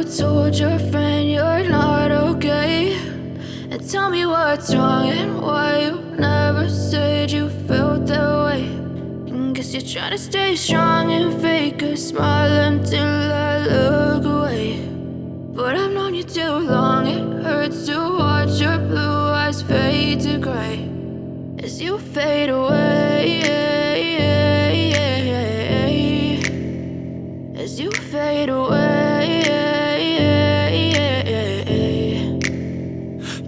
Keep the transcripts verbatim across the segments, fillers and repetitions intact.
Told your friend you're not okay. And tell me what's wrong and why you never said you felt that way. And guess you're trying to stay strong and fake a smile until I look away. But I've known you too long, it hurts to watch your blue eyes fade to gray as you fade away. As you fade away.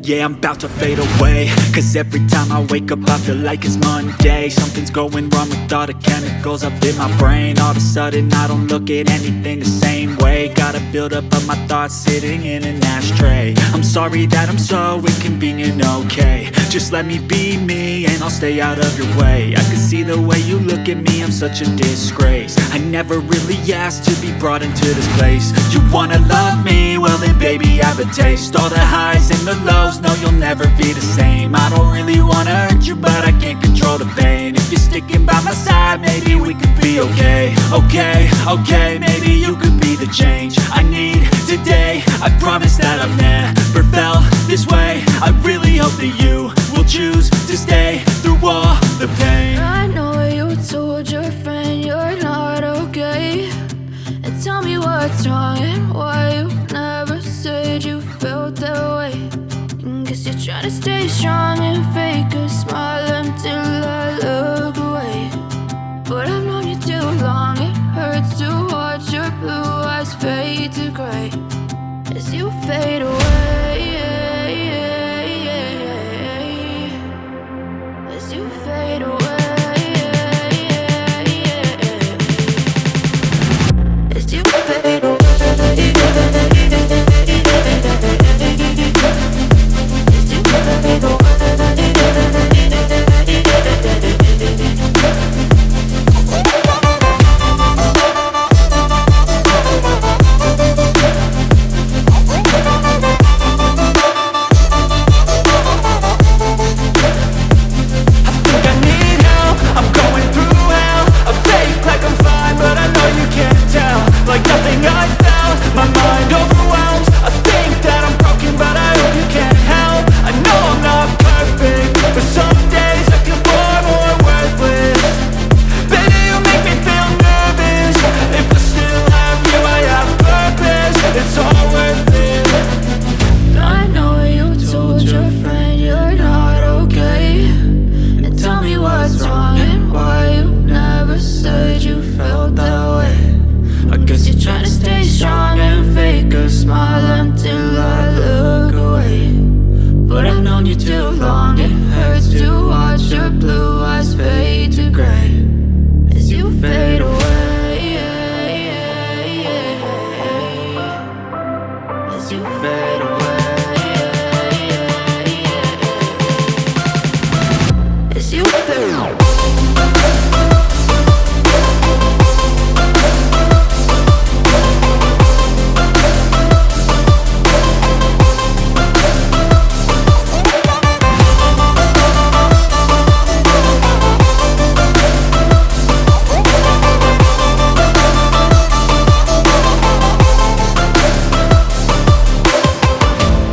Yeah, I'm about to fade away. 'Cause every time I wake up, I feel like it's Monday. Something's going wrong with all the chemicals up in my brain. All of a sudden, I don't look at anything the same way. Got a buildup of my thoughts sitting in an ashtray. I'm sorry that I'm so inconvenient, okay? Just let me be me and I'll stay out of your way. I can see the way you look at me, I'm such a disgrace. I never really asked to be brought into this place. You wanna love me? Well then, baby, I have a taste. All the highs and the lows, no, you'll never be the same. I don't really wanna hurt you, but I can't control the pain. If you're sticking by my side, maybe we could be okay. Okay, okay, maybe you could be the change I need today. I promise that I've never felt this way. I really hope that you will choose to stay through all the pain. I know you told your friend you're not okay. And tell me what's wrong and why you never said you felt that way. And guess you're trying to stay strong and fake a smile until I look away. But I've known you too long, it hurts to watch your blue eyes fade to gray as you fade away. As you fade away. As you fade away. As you fade away. I think I need help, I'm going through hell. I fake like I'm fine, but I know you can't tell. Like nothing I felt, my mind overwhelms. I think that I'm broken, but I hope you can't help. I know I'm not perfect, but some days I feel bored or worthless. Baby, you make me feel nervous. If I still have you, I have purpose. It's all worth it. I know you told your friend you're not okay. And tell me what's wrong and why you never said you felt that way. I guess you're trying to stay strong and fake a smile until I look away. But I've known you too long, it hurts to watch your blue eyes fade to gray as you fade away. As you fade away. As you fade away.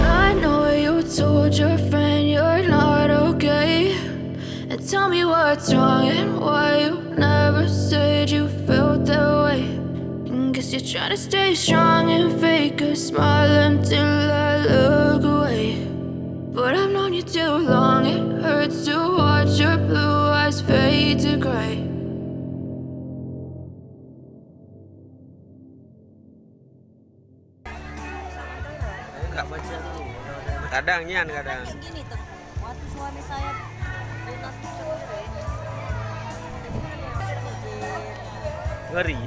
I know you told your friend you're not okay. And tell me what's wrong and why you never said you felt that way. And guess you're trying to stay strong and fake a smile until I look away. But I've known you too long, it hurts to watch your blue eyes fade to gray. Kadang nyan, kadang. Kayak gini tuh. Waktu suami saya lunas itu. Ngeri.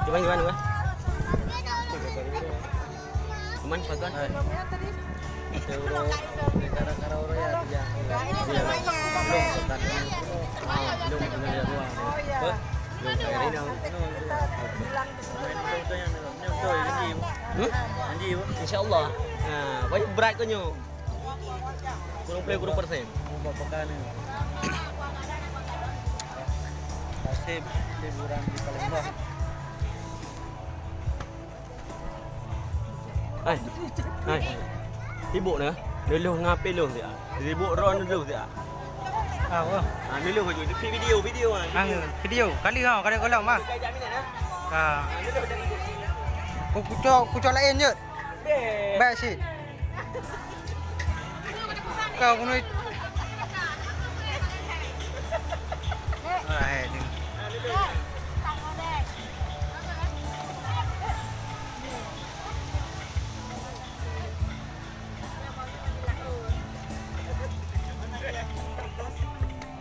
Gimana, gimana, gimana? Cuman pakon. Gara-gara orang ya, ya. Belum, belum, belum, ya, dua. Apa? Belum, kayak ini. Hmm? Insya Allah. Nah, banyak berat kau nyu. Kurang puluh, kurang persen. Oh, bapak kan ni. Nasib liburan di Palembang. Hai. Hai. Sibuk na? Luluh ngapi luluh dia. Sibuk ron luluh dia. Ah, wah. Ah, luluh je. Video, video ah. Ah, video. Kali ha, kali kolom ah. Kayak jaminan ah. Ah. Ah, luluh dah. Ku kucok, kucok lain je. Baik sih. Kau kena